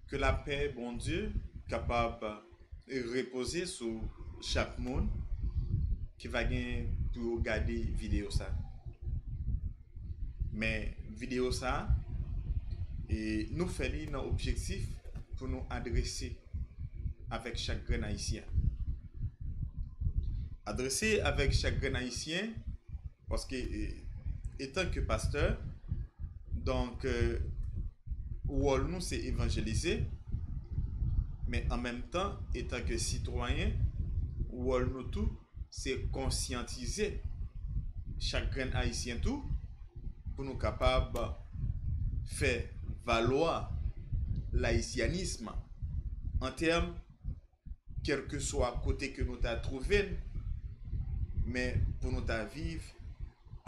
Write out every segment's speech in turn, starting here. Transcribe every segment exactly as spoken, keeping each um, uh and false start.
Ke lapè Bondye kapab repoze sou chak moun ki va gen pou yo gade videyo sa. Men videyo sa, e, nou fè li nan objektif pou nou adrese avèk chak grenn Ayisyen. Adrese avèk chak grenn Ayisyen, paske, e, etan ke pastè, donk, e, wòl nou se evanjelize, men an menm tan, etan ke sitwayen, wòl nou tou se konsyantize chak grenn Ayisyen tou, pou nou kapab fè valwa layisyanism an tèm kèlkeswa kote ke nou ta twouve n, men pou nou ta viv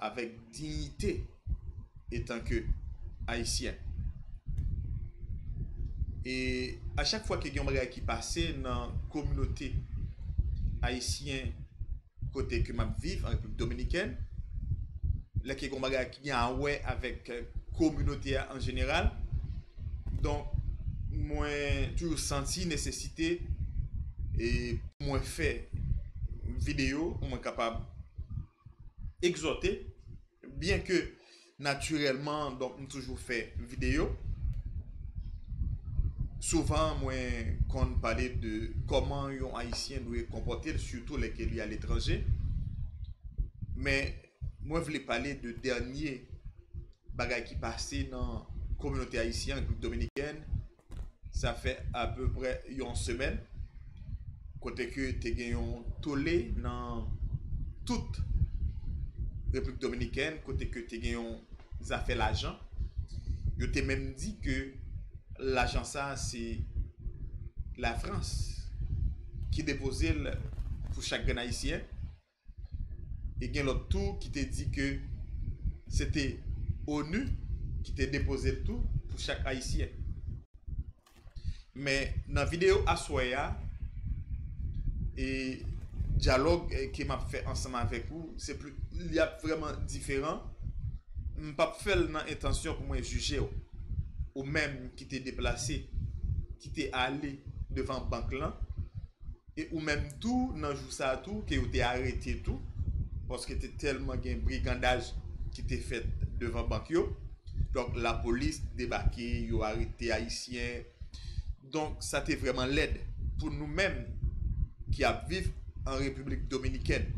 avèk diyite etan ke Ayisyen. E a chak fwa ke gen yon bagay ki pase nan kominote ayisyen kote ke m ap viv an Repiblik Dominikèn, lè ke gen yon bagay ki gen a wè avèk, eh, kominote a an jeneral, donk, mwen toujou santi nesesite e pou mwen fè videyo pou mwen kapab egzòte, byen ke natirèlman, donk, m toujou fè videyo. Souvan, mwen konn pale de kòman yon Ayisyen dwe konpòte l, sitou lè ke li aletranje. Men, mwen vle pale de dènye bagay ki pase nan kominote ayisyen an Repiblik Dominikèn. Sa fè apeprè yon semèn, kote ke te gen yon tole nan tout Repiblik Dominikèn, kote ke te gen yon zafè lajan. Yo te menm di ke lajan sa se Lafrans ki depoze l pou chak grenn Ayisyen. E gen lòt tou ki te di ke se te onu ki te depoze l tou pou chak Ayisyen. Men nan videyo aswè a, e dyalòg, e, ke m ap fè ansanm avèk ou, se pli, li ap vrèman diferan. M p ap fè l nan entansyon pou mwen jije w, ou menm ki te deplase, ki te ale devan bank lan, e ou menm tou, nan jou sa a tou, ke yo te arete tou, paske te tèlman gen brigandaj ki te fèt devan bank yo. Donk, lapolis debake, yo arete Ayisyen. Donk, sa te vrèman lèd pou nou menm ki ap viv an Repiblik Dominikèn.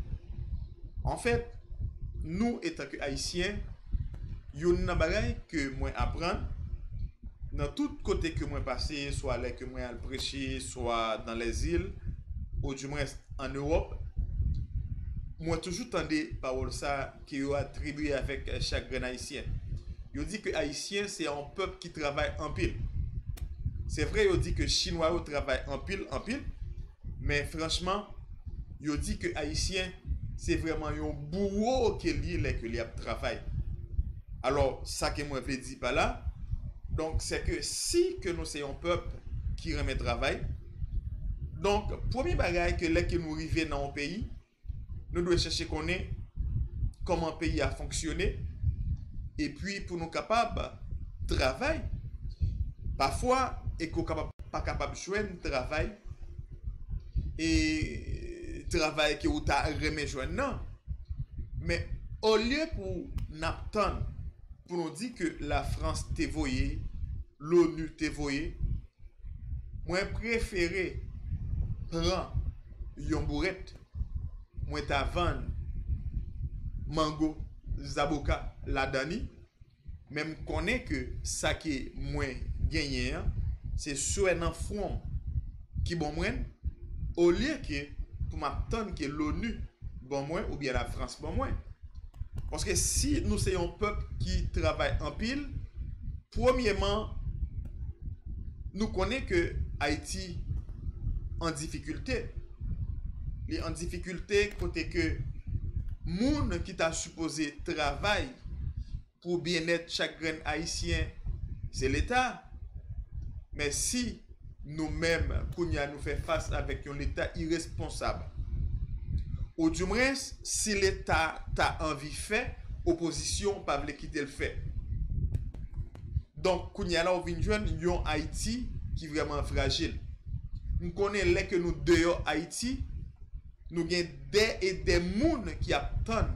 Anfèt, nou, etan ke Ayisyen, youn nan bagay ke mwen aprann, nan tout kote ke mwen pase, swa lè ke mwen al preche, swa dans les îles, ou du moins en Europe, mwen toujou tande pawòl sa ke yo atribye avèk chak grenn Ayisyen. Yo di ke Ayisyen se yon pèp ki travay anpil. Se vre, yo di ke Chinwa yo travay anpil, anpil, men franchman, yo di ke Ayisyen se vrèman yon bouwo ke li ye lè ke li ap travay. Alò, sa ke mwen vle di pa la, donk, se ke si ke nou se yon pèp ki renmen travay, donk, premye bagay ke lè ke nou rive nan yon peyi, nou dwe chèche konnen kòman peyi a fonksyone, epi pou nou kapab travay. Pafwa, e ke w kapab, pa kapab jwenn travay, e travay ke ou ta renmen jwenn nan. Men, olye pou n ap tann pou nou di ke Lafrans te voye, lonu te voye, mwen prefere pran yon bourèt, mwen ta vann mango, zaboka ladan li, men m konnen ke sa ke mwen genyen an, se swè nan fwon m ki ban mwen l, olye ke pou m ap tann ke lonu ban mwen oubyen Lafrans ban mwen. Paske si nou se yon pèp ki travay anpil, premyeman, nou konnen ke Ayiti an difikilte. Li an difikilte kote ke moun ki ta sipoze travay pou byennèt chak grenn Ayisyen, se Leta. Men si nou menm, kounye a, nou fè fas avèk yon Leta iresponsab, ou du moins, si Leta ta anvi fè, opozisyon pa vle kite l fè. Donk, kounye a la, ou vin jwenn yon Ayiti ki vrèman frajil. M konnen lè ke nou deyò Ayiti, nou gen dè e dè moun ki ap tann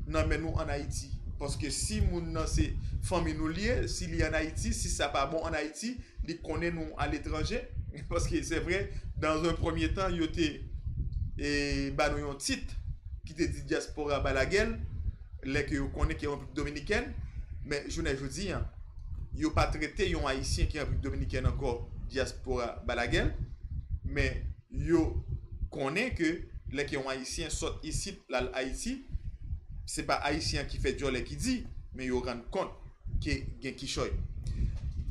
nan men nou ann Ayiti. Paske si moun nan se fanmi nou li ye, si li ann Ayiti, si sa pa bon ann Ayiti, li konnen nou aletranje. Paske se vre, dans un premier temps, yo te e, ba nou yon tit ki te di dyaspora ba lagè l, lè ke yo konnen ki Repiblik Dominikèn, men jounen jodi a, yo pa trete yon Ayisyen ki Repiblik Dominikèn ankò dyaspora ba lagè l, men yo konnen ke lè ke yon Ayisyen sot isit l al Ayiti, se pa Ayisyen an ki fè dyòlè ki di, men yo rann kont ke gen kichòy.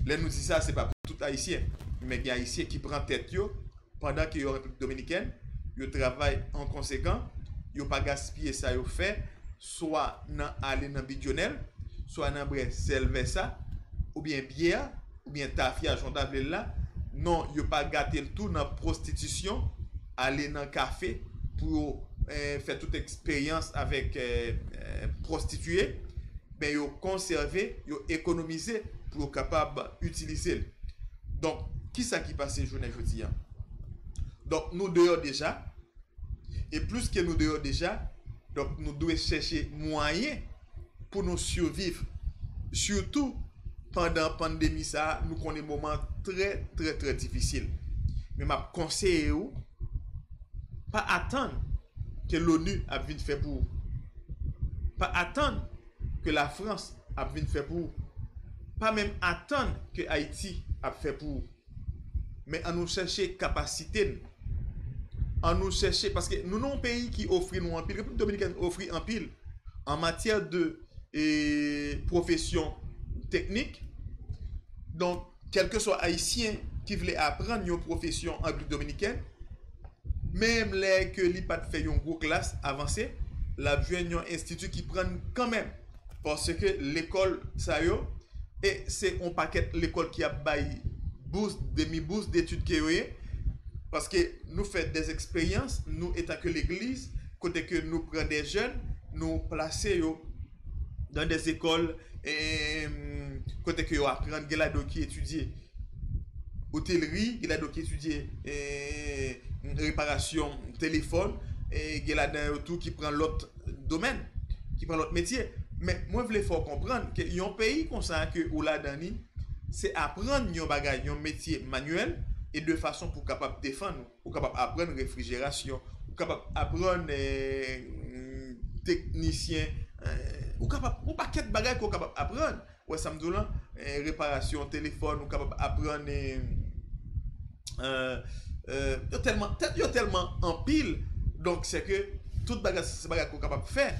Lè nou di sa, se pa pou tout Ayisyen, men gen Ayisyen ki pran tèt yo pandan ke yo Repiblik Dominikèn, yo travay an konsekan, yo pa gaspiye sa yo fè, swa nan ale nan bidyonèl, swa nan bwè sèlvèsa, oubyen byè, oubyen tafya, jan w ta vle l la. Non, yo pa gate l tou nan pwostitisyon, ale nan kafe pou yo eh, fè tout eksperyans avèk eh, eh, pwostitiye, men yo konsève, yo ekonomize pou yo kapab itilize l. Donk, kisa ki pase jounen jodi a? Donk, nou deyò deja, e plis ke nou deyò deja, donk, nou dwe chèche mwayen pou nou siviv. Sitou pandan pandemi sa a, nou konnen moman trè, trè, trè difisil. Men m ap konseye w, pa atann ke l'ONU ap vin fè pou ou. Pa atann ke Lafrans ap vin fè pou ou. Pa menm atann ke Ayiti ap fè pou ou. Men ann nou chèche kapasite n. Ann nou chèche, paske nou nan yon peyi ki ofri nou anpil. Repiblik Dominikèn ofri anpil an matyè de e, pwofesyon teknik. Donk, kèlkeswa Ayisyen ki vle aprann yon pwofesyon an Repiblik Dominikèn, menm lè ke li pa t fè yon gwo klas avanse, l ap jwenn yon enstiti ki pran l kanmenm. Paske lekòl sa yo, e se yon pakèt lekòl ki ap bay bous, demi bous detid ke yo ye. Paske nou fè dè eksperyans, nou etan ke legliz, kote ke nou pran dè jèn, nou plase yo nan dè ekòl, e, kote ke yo aprann, gen ladan yo ki etidye otelri, gen ladan yo ki etidye e, reparasyon telefòn, e, gen ladan yo tou ki pran lòt domèn, ki pran lòt metye. Men mwen vle fè w konprann ke yon peyi konsa ke ou ladan li, se aprann yon bagay, yon metye manyèl, e de fason pou w kapab defann ou. Ou kapab aprann refrijerasyon, ou kapab aprann e, teknisyen, e, ou kapab, yon pakèt bagay ke w kapab aprann. Ou wè sa m di w lan, e, reparasyon telefòn, ou kapab aprann e, e, e, yo tèlman, tèt yo tèlman anpil, donk se ke tout bagay se bagay ke w kapab fè.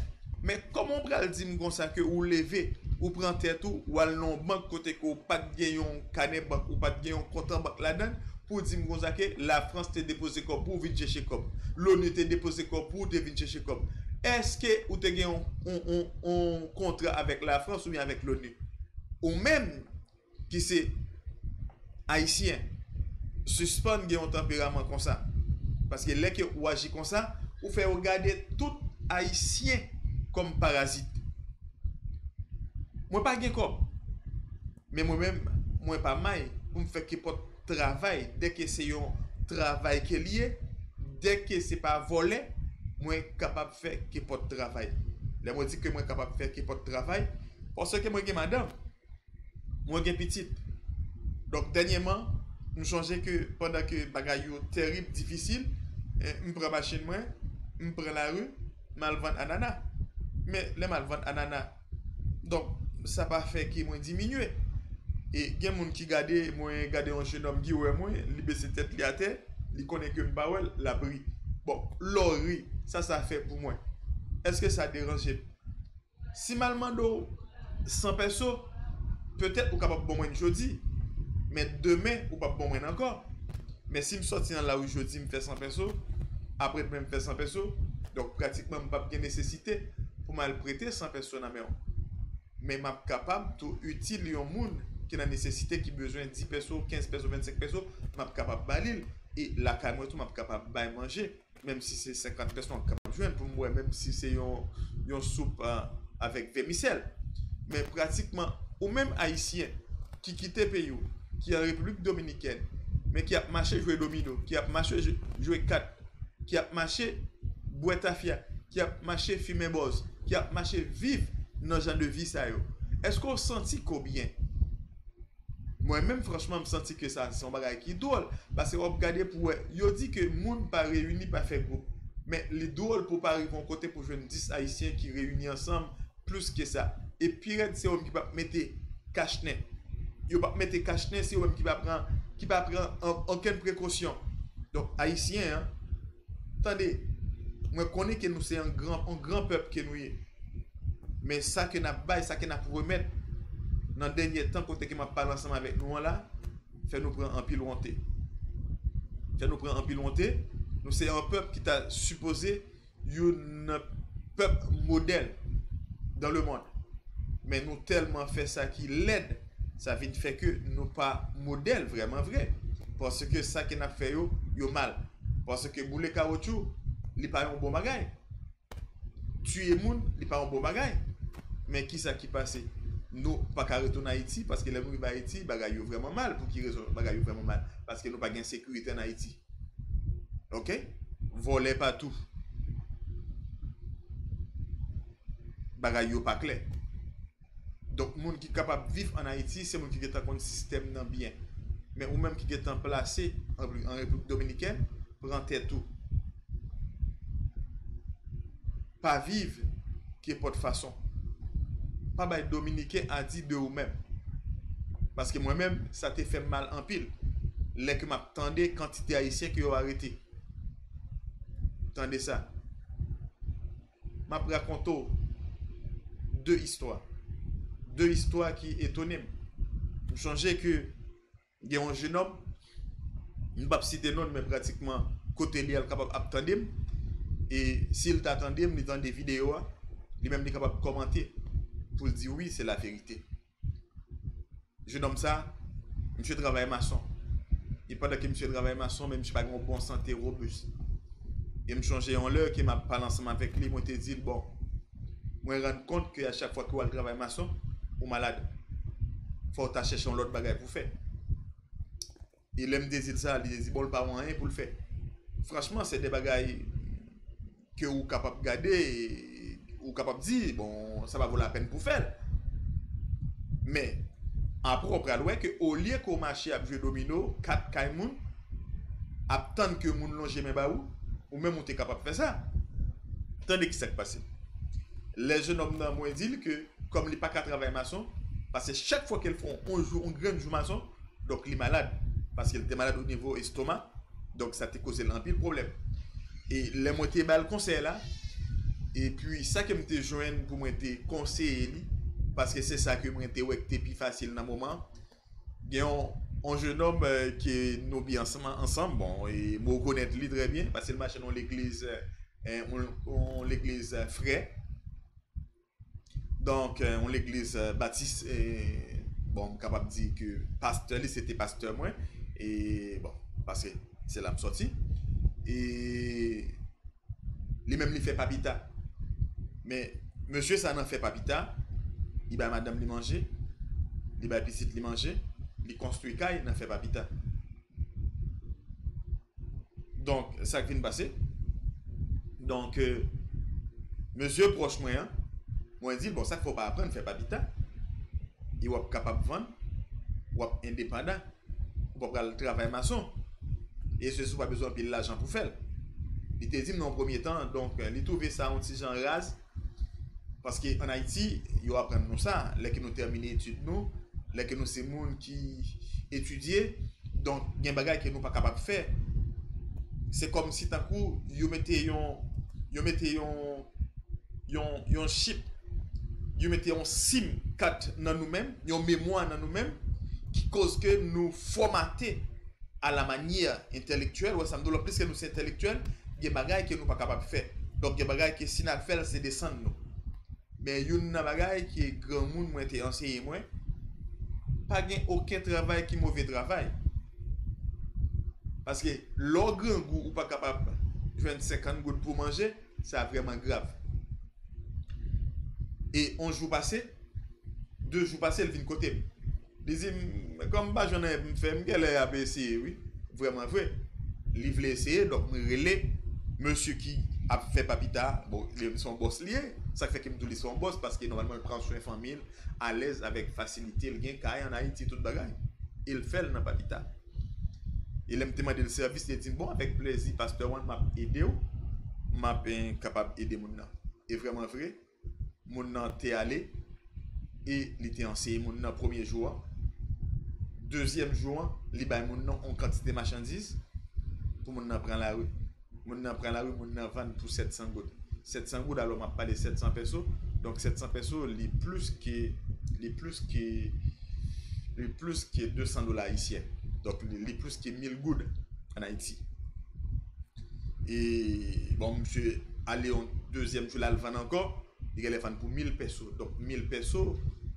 Men kòman w pral di m konsa ke ou leve, ou pran tèt ou, ou al nan yon bank kote ke w pa t gen yon kanè bank, ou pa t gen yon kont an bank ladan l, pou w di m konsa ke Lafrans te depoze kòb pou w vin chèche kòb. Loni te depoze kòb pou w te vin chèche kòb. Èske ou te gen yon, yon, yon, yon kontra avèk Lafrans oubyen avèk Loni? Ou menm ki se Ayisyen, sispann gen yon tanperaman konsa. Paske lè ke ou aji konsa, ou fè yo gade tout Ayisyen kòm parazit. Mwen pa gen kòb. Men mwen menm, mwen pa may pou m fè kenpòt travay. Dèke se yon travay ke li ye, dèke se pa vòlè, mwen kapab fè kenpòt travay. Lè mwen di ke mwen kapab fè kenpòt travay, paske mwen gen madanm, mwen gen pitit. Donk, dènyèman, m chonje ke pandan ke bagay yo tèrib, difisil, eh, m pran machin mwen, m pran lari, m al vann anana. Men, lè m al vann anana, donk, sa pa fè ke mwen diminye. E gen moun ki gade, mwen gade yon jenòm ki wè mwen, li bese tèt li atè, li konnen ke m pa wè l, l ap ri. Bon, lè w ri, sa sa fè pou mwen? Èske sa deranje m? Si m al mande w san pèso, petèt ou kapab ban mwen l jodi, men demen ou p ap ban mwen l ankò. Men si m sòti nan lari jodi, m fè san pèso, apre demen m fè san pèso, donk pratikman m p ap gen nesesite pou m al prete san pèso nan men w. Men m ap kapab tou itil yon moun ki nan nesesite, ki bezwen dis pèso, kenz pèso, vennsenk pèso, m ap kapab ba li l. E lakay mwen tou, m ap kapab bay manje. Menm si se senkant pèso, m ap kapab jwenn pou m bwè, menm si se yon, yon soup, ah, avèk vèmisèl. Men pratikman, ou menm Ayisyen ki kite peyi w, ki an Repiblik Dominikèn, men ki ap mache jwe domino, ki ap mache jwe kat, ki ap mache bwè tafya, ki ap mache fimen bòz, ki ap mache viv nan jan de vi sa yo. Èske w santi ke w byen? Mwen menm, franchman, m santi ke sa se yon bagay ki dwòl. Paske w ap gade pou wè, yo di ke moun pa reyini, pa fè gwoup. Men li dwòl pou w pa rive yon kote pou jwenn dis Ayisyen ki reyini ansanm plis ke sa. E pi rèd, se yo menm ki p ap mete kachnen. Yo p ap mete kachnen, se yo menm ki pa pran, ki pa pran an, okenn prekosyon. Donk, Ayisyen an, tande, mwen konnen ke nou se yon gran, yon gran pèp ke nou ye. Men sa ke n ap bay, sa ke n ap remèt nan dènye tan kote ke m ap pale ansanm avèk nou an la, fè nou pran anpil wonte. Fè nou pran anpil wonte. Nou se yon pèp ki ta sipoze youn nan pèp modèl dans le monde. Men nou tèlman fè sa ki lèd, sa vin fè ke nou pa modèl vrèman vre. Paske sa ke n ap fè yo, yo mal. Paske boule kawotchou, li pa yon bon bagay. Tiye moun, li pa yon bon bagay. Men kisa ki pase? Nou pa ka retounen Ayiti, paske lè nou rive Ayiti, bagay yo vrèman mal. Pou ki rezon bagay yo vrèman mal? Paske nou pa gen sekirite ann Ayiti. Oke? Vòlè patou. Bagay yo pa klè. Donk, moun ki kapab viv ann Ayiti, se moun ki gentan konn sistèm nan byen. Men ou menm ki gentan plase an, an Repiblik Dominikèn, pran tèt ou. Pa viv kenpòt fason. Pa bay Dominiken a di de ou menm. Paske mwen menm, sa te fè m mal anpil. Lè ke m ap tande kantite Ayisyen ke yo arete. Tande sa. M ap rakonte w de istwa. De istwa ki etone m. M chonje ke gen yon jenòm, m p ap site non l, men pratikman kote li a l kapab ap tande m. E si l ta tande m, li tande videyo a, li menm li kapab kòmante pou l di wi, se laverite. Jenòm sa, misye travay mason. E pandan ke misye travay mason, men misye pa gen yon bon sante wobis. E m chonje yon lè ke m ap pale ansanm avèk li, mwen te di l, bon, mwen rann kont ke a chak fwa ke w al travay mason, ou malad. Fò w ta chèche yon lòt bagay pou fè. E lè m te di l sa, li te di, bon, l pa wè anyen pou l fè. Franchman, se de bagay ke ou kapab gade, ou kapab di, bon, sa pa vo lapenn pou fè l. Men, apre w pral wè ke olye ke w mache ap jwe domino, kat kay moun, ap tann ke moun lonje men ba ou, ou menm ou te kapab fè sa. Tande kisa k pase. Lè jenòm nan, mwen di l ke, kòm li pa ka travay mason, paske chak fwa ke l fè yon jou, yon grenn jou mason, donk li malad, paske l te malad o nivo estoma, donk sa te koze l anpil pwoblèm. E lè mwen te ba l konsèy la, epi sa ke m te jwenn pou mwen te konseye li, paske se sa ke mwen te wè ki te pi fasil nan moman an, gen yon, yon jenòm, eh, ke nou byen ansanm, ansanm, bon, e m rekonèt li trè byen, paske l mache nan yon legliz, eh, yon, yon legliz, eh, frè. Donk, eh, yon legliz, eh, batis, eh, bon, m kapab di ke pastè li, se te pastè mwen, e, bon, paske se la m sòti. E li menm, li fè papita. Men, mesye sa nan fè papita, li bay madanm li manje, li bay pitit li manje, li konstwi kay nan fè papita. Donk, sa k vin pase? Donk, eh, mesye pwòch mwen an, mwen di l, bon, sa k fè w pa aprann fè papita? E w ap kapab vann, w ap endepandan, ou pa pral travay mason. E se si w pa bezwen anpil lajan pou fè l. Li te di m nan yon premye tan, donk, eh, li twouve sa yon ti jan raz, paske ann Ayiti, yo aprann nou sa, lè ke nou tèmine etid nou, lè ke nou se moun ki etidye, donk, gen bagay ke nou pa kapab fè. Se kòmsi tankou yo mete yon, yo mete yon, yon, yon chip, yo mete yon sim kat nan nou menm, yon memwa nan nou menm, ki koz ke nou fòmate a la manyè entèlektyèl. Wè sa m di w la, pliske nou se entèlektyèl, gen bagay ke nou pa kapab fè. Donk, gen bagay ke si n al fè l, se desann nou. Men youn nan bagay ke granmoun mwen te anseye mwen, pa gen okenn travay ki move travay. Paske lè w grangou, ou pa kapab jwenn senkant goud pou manje, sa vrèman grav. E yon jou pase, de jou pase, l vin kote m. Li di m, kòm m pa jwenn anyen pou m fè, m genlè ap eseye, wi. vrèman vre, li vle eseye, donk mwen rele mesye ki ap fè papita, bon, li se yon bòs li ye, sa k fè ke m di w li se yon bòs, paske nòmalman l pran swen fanmi l, alèz, avèk fasilite, l gen kay ann Ayiti, tout bagay. E l fè l nan papita. E lè m te mande l sèvis, li di m, bon, avèk plezi, pastè Juan, m ap ede w, m ap eh, kapab ede moun nan. E vrèman vre, moun nan te ale, e li te anseye moun nan premye jou an. Dezyèm jou an, li bay moun nan yon kantite machandiz pou moun nan pran lari. Moun nan pran lari, moun nan vann pou sèt san goud. Sèt san goud, alò m ap pale sèt san pèso. Donk sèt san pèso, li plis ke, li plis ke, li plis ke de san dola ayisyen. Donk li, li plis ke mil goud ann Ayiti. E bon, misye ale yon dezyèm jou la, l vann ankò. Li genlè vann pou mil pèso. Donk mil pèso,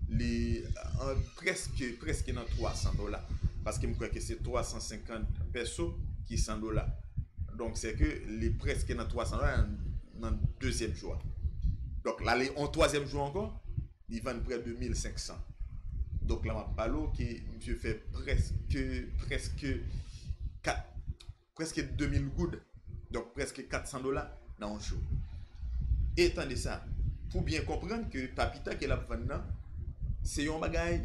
li an, prèske, prèske nan twa san dola. Paske m kwè ke se twa san senkant pèso ki san dola. Donk se ke li prèske nan twa san dola nan, nan dezyèm jou a. Donk l ale yon twazyèm jou ankò, li vann prè de mil senk san. Donk la m ap pale w ke misye fè prèske, prèske kat, prèske de mil goud. Donk prèske kat san dola nan yon jou. E tande sa, pou byen konprann ke papita ke l ap vann nan, se yon bagay,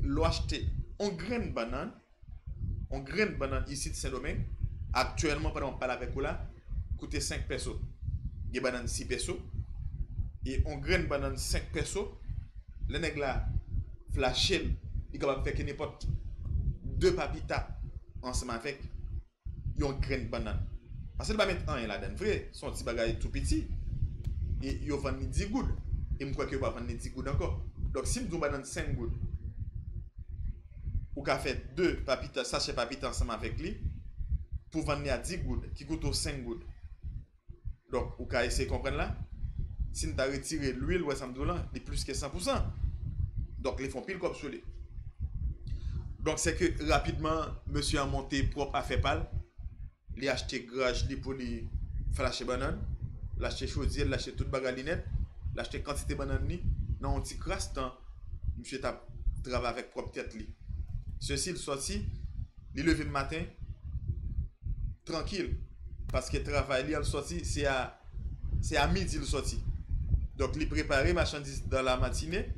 lè w achte yon grenn bannann, yon grenn bannann isit Sendomeng, aktyèlman pandan m ap pale avèk ou la, koute senk pèso. Gen bannann sis pèso, e yon grenn bannann senk pèso, lè nèg la flache l, li kapab fè ke nenpòt de papita ansanm avèk yon grenn bannann. Paske li pa met anyen ladan l vre, se yon ti bagay tou piti. E yo vann li dis goud. E m kwè ke yo pa vann li dis goud ankò. Donk si m di w bannann senk goud, ou ka fè de papita, sachè papita ansanm avèk li, pou vann li a dis goud, ki koute w senk goud. Donk, ou ka eseye konprann la. Si n ta retire lwil, wè sa m di w lan, li plis ke san pou san. Donk, li fè yon pil kòb sou li. Donk, se ke rapidman, mesye an monte pwòp afè pa l. Li achte graj li pou li flache bannann. L achte chodyè, l achte tout bagay li nèt. L achte kantite bannann li. Nan yon ti kras tan, misye t ap travay avèk pwòp tèt li. Sesi, l sòti, li leve m maten, trankil. Paske travay li an l sòti, se a, se a midi l sòti. Donk, li prepare machandiz dans la matinée.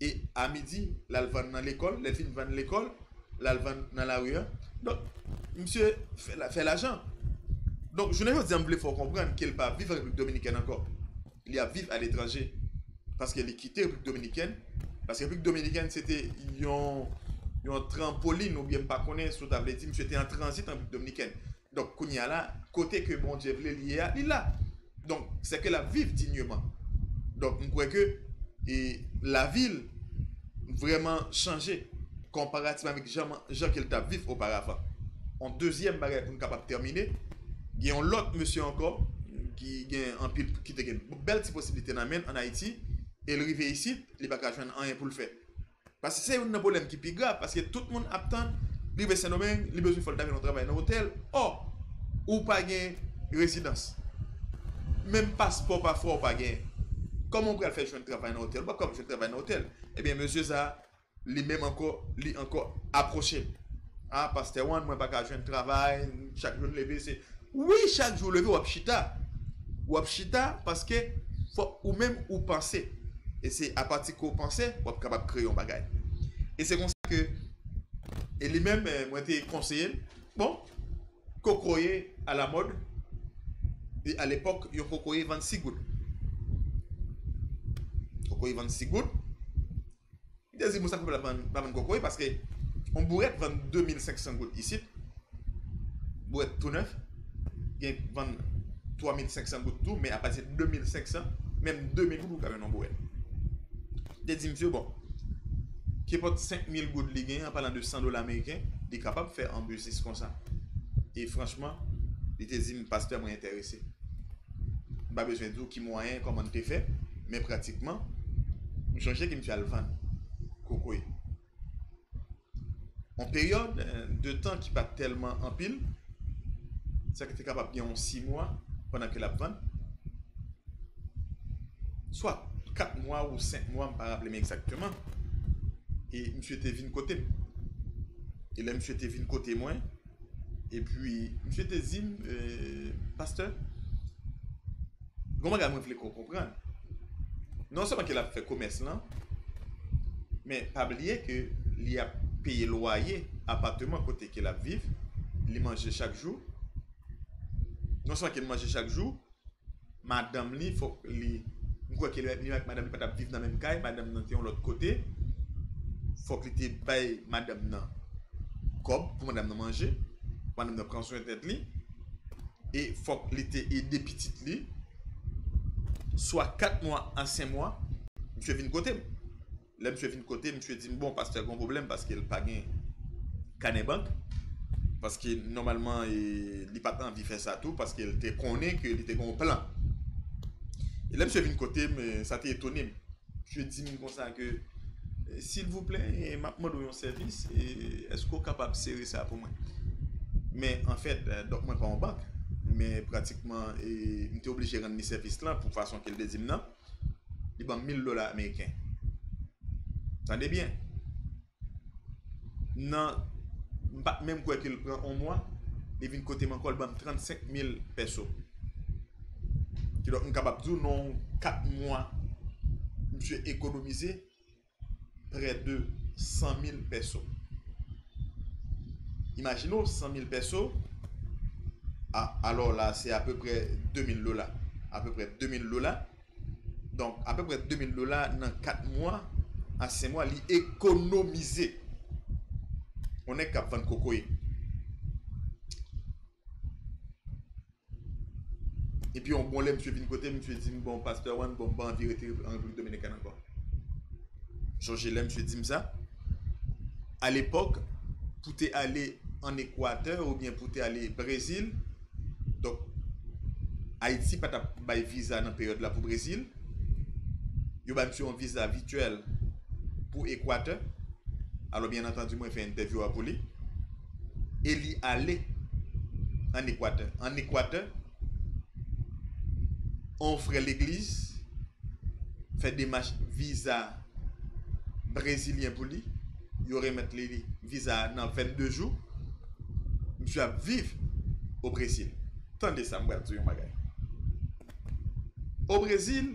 E a midi, l al vann nan lekòl. Lè l fin vann lekòl, l al vann nan lari a. Donk, misye fè, la- fè lajan. Donk, jounen jodi a, m vle fè w konprann ke l pa viv an Repiblik Dominikèn ankò. Li ap viv aletranje. Paske li kite Repiblik Dominikèn. Paske Repiblik Dominikèn, se te yon, yon tranpolin, oubyen m pa konnen si w ta vle di, misye te an tranzit an Repiblik Dominikèn. Donk, kounye a la, kote ke Bondye vle li ye a, li la. Donk, se ke l ap viv dignement. Donk, m kwè ke, e, lavi l vrèman chanje konparativman avèk jan, jan ke l t ap viv oparavan. Yon dezyèm bagay pou n kapab tèmine, gen yon lòt mesye ankò ki gen anpil, ki te gen bèl ti posiblite nan men l ann Ayiti, e l rive isit, li pa ka jwenn anyen pou l fè. Paske se youn nan pwoblèm ki pi grav, paske tout moun ap tann, li rive Sendomeng, li bezwen fè l ta vin yon travay nan otèl. Ò, ou pa gen rezidans. Menm paspò pafwa ou pa gen. Kòman ou pral fè jwenn travay nan otèl? Ou p ap kapab jwenn travay nan otèl. Ebyen, mesye sa, li menm ankò, li ankò apwoche. A, pastè Juan, mwen pa ka jwenn travay, chak jou m leve, se Wi, chak jou w leve, w ap chita. W ap chita paske fòk ou menm ou panse. E se apati ke w panse, w ap kapab kreye yon bagay. E se konsa ke, e li menm, eh, mwen te konseye l. Bon, kokoye alamòd. E alepòk, yon kokoye vann sis goud. Kokoye vann sis goud. M te di, moun sa fè pa vann, pa vann kokoye, paske yon bourèt vann de mil senk san goud isit. Bourèt tou nèf. Gen vann twa mil senk san goud tou, men apati de mil senk san, menm de mil goud ou ka jwenn yon bourèt. M te di misye, bon, kenpòt senk mil goud li genyen, an palan de san dola ameriken, li kapab fè yon biznis konsa. E franchman, li te di m, pastè, mwen enterese. M pa bezwen di w ki mwayen, kòman n te fè, men pratikman, m chonje ke m te al vann kokoye. Yon peryòd, eh, de tan ki pa t tèlman anpil, sa ki te kapab gen yon sis mwa pandan ke l ap vann. Swa kat mwa ou senk mwa, m pa raple m egzakteman. E misye te vin kote m. E lè misye te vin kote mwen, Epi, misye te di m, eh, pastè, gon bagay mwen vle ke w konprann. Non sèlman ke l ap fè komès lan, men pa bliye ke li ap peye lwaye apatman kote ke l ap viv, li manje chak jou. Non sèlman ke l manje chak jou, madanm li, fòk li, m kwè ke li, li ak madanm li pa t ap viv nan menm kay, madanm nan te yon lòt kote, fòk li te bay madanm nan kòb pou madanm nan manje, pou madanm nan pran swen tèt li, e fòk li te ede pitit li, swa kat mwa a senk mwa, misye vin kote m. Lè misye vin kote m, misye di m, bon, pastè gen yon pwoblèm paske l pa gen kanè bank. Paske nòmalman, e, li pa t anvi fè sa tou, paske l te konnen ke li te gen yon plan. E lè misye vin kote m, e, sa te etone m. Misye di m konsa ke, e, silvouplè, e, m ap mande w yon sèvis, e, èske w kapab sere sa pou mwen? Men, anfèt, e, donk mwen pa yon bank, men pratikman, e, m te oblije rann li sèvis lan pou fason ke l te di m nan. Li ban m mil dola ameriken. Tande byen. Nan, m pa t menm kwè ke l pran yon mwa, li vin kote m ankò, li ban m trannsenk mil pèso. Kidonk, m kapab di w, nan yon kat mwa, misye ekonomize prè de san mil pèso. Imajine w, san mil pèso, a, alò la, se apeprè de mil dola. Apeprè de mil dola. Donk, apeprè de mil dola nan kat mwa a senk mwa, li ekonomize. Yon nèg k ap vann kokoye. Epi, yon bon lè, misye vin kote m, misye di m, bon, pastè Juan, bon, m pa anvi rete an Repiblik Dominikèn ankò. Sonje lè misye di m sa? Alepòk, pou te ale an Ekwatè oubyen pou te ale Brezil, donk, Ayiti pa t ap bay viza nan peryòd la pou Brezil. Yo bay misye yon viza vityèl pou Ekwatè. Alò, byen antandi, mwen fè entèvyou a pou li. E li ale an Ekwatè. An Ekwatè, yon frè legliz fè demach viza brezilyen pou li. Yo remèt li, li viza a nan vennde jou. Misye ap viv o Brezil. Tande sa, m pral di w yon bagay. O Brezil,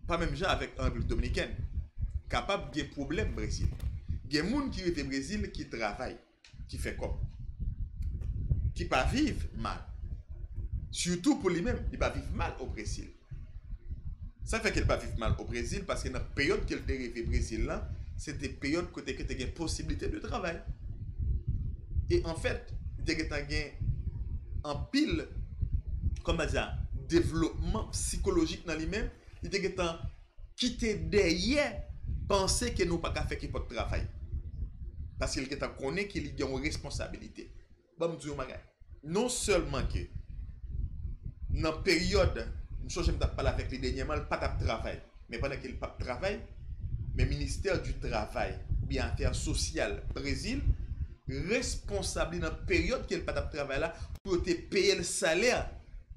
pa menm jan avèk an Repiblik Dominikèn. Kapab gen pwoblèm Brezil. Gen moun ki rete Brezil ki travay, ki fè kòb, ki pa viv mal. Sitou pou li menm, li pa viv mal o Brezil. Sa fè ke l pa viv mal o Brezil, paske nan peryòd ke l te rive Brezil la, se te peryòd kote ke te gen posiblite de travay. E anfèt, li te gentan gen anpil, kòman di sa, devlopman sikolojik nan li menm, li te gentan kite dèyè panse ke nou pa ka fè kenpòt travay. Paske li gentan konnen ke li gen yon responsabilite. Ban m di w yon bagay. Non sèlman ke nan peryòd, m sonje m t ap pale avèk li dènyèman, l pa t ap travay. Men pandan ke l p ap travay, men ministè di travay oubyen afè sosyal Brezil responsab li nan peryòd ke l pa t ap travay la pou yo te peye l salè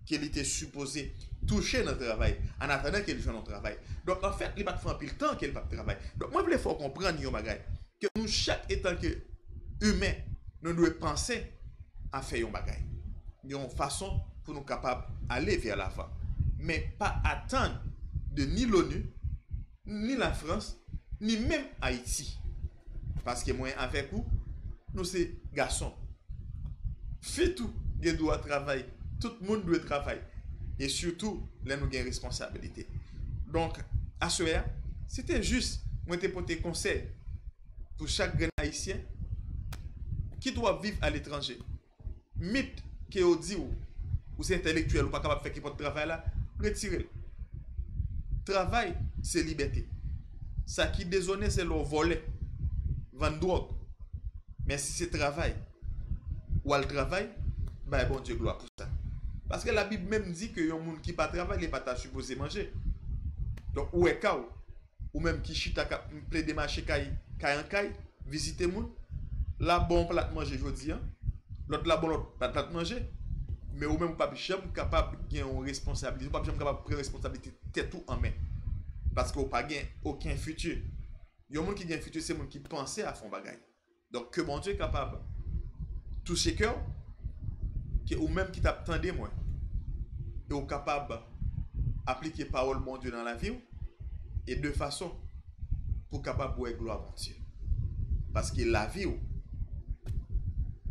ke li te sipoze touche nan travay, an atandan ke l jwenn yon travay. Donk, anfèt, li pa t fè anpil tan ke l p ap travay. Donk, mwen vle fè w konprann yon bagay, ke nou chak, etanke imen, nou dwe panse a fè yon bagay, yon fason pou nou kapab ale vè lavan. Men pa atann de ni l'ONU, ni Lafrans, ni menm Ayiti. Paske mwen avèk ou, nou se gason. Fi tou gen dwa travay. Tout moun dwe travay. E sitou, lè nou gen responsabilite. Donk, aswè a, se te jis, mwen te pote konsèy pou chak grenn Ayisyen, kit w ap viv aletranje. Mit ke yo di w, ou se entèlektyèl, ou pa kapab fè kenpòt travay la, retire l. Travay, se libète. Sa ki dezonnen, se lè w vòlè, vann dwòg. Men si se travay, w al travay, bay Bondye glwa pou sa. Paske Labib menm di ke yon moun ki pa travay, li pa ta sipoze manje. Donk, ou wè ka w, ou menm ki chita k ap plede mache kay, kay an kay, vizite moun, la ba w yon plat manje jodi a, lòt la ba w lòt plat, plat manje, men ou menm ou p ap janm kapab gen yon responsablite, ou p ap janm kapab pran responsablite tèt ou an men. Paske ou pa gen okenn fiti. Yon moun ki gen fiti, se moun ki panse a fè yon bagay. Donk, ke Bondye kapab touche kè w, ke ou menm ki t ap tande mwen, e ou kapab aplike pawòl Bondye nan lavi w, e de fason pou w kapab wè glwa Bondye. Paske lavi w,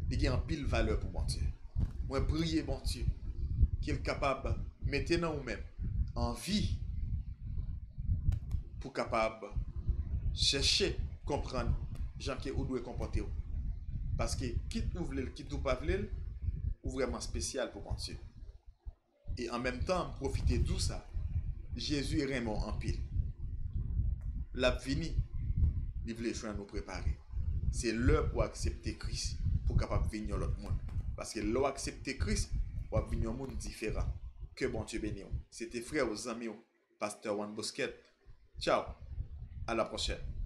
li gen anpil valè pou Bondye. Mwen priye Bondye ke l kapab mete nan ou menm anvi pou kapab chèche konprann jan ke ou dwe konpòte w. Paske kit ou vle l, kit ou pa vle l, ou vrèman espesyal pou Bondye. E an menm tan, m pwofite di w sa, Jezi renmen w anpil. L ap vini, li vle jwenn ou prepare. Se lè pou w aksepte Kris, pou w kapab vin yon lòt moun. Paske lè w aksepte Kris, w ap vin yon moun diferan. Ke Bondye beni w. Se te frè w, zanmi w, Pastè Juan Bosquet. Tchao. À la prochaine.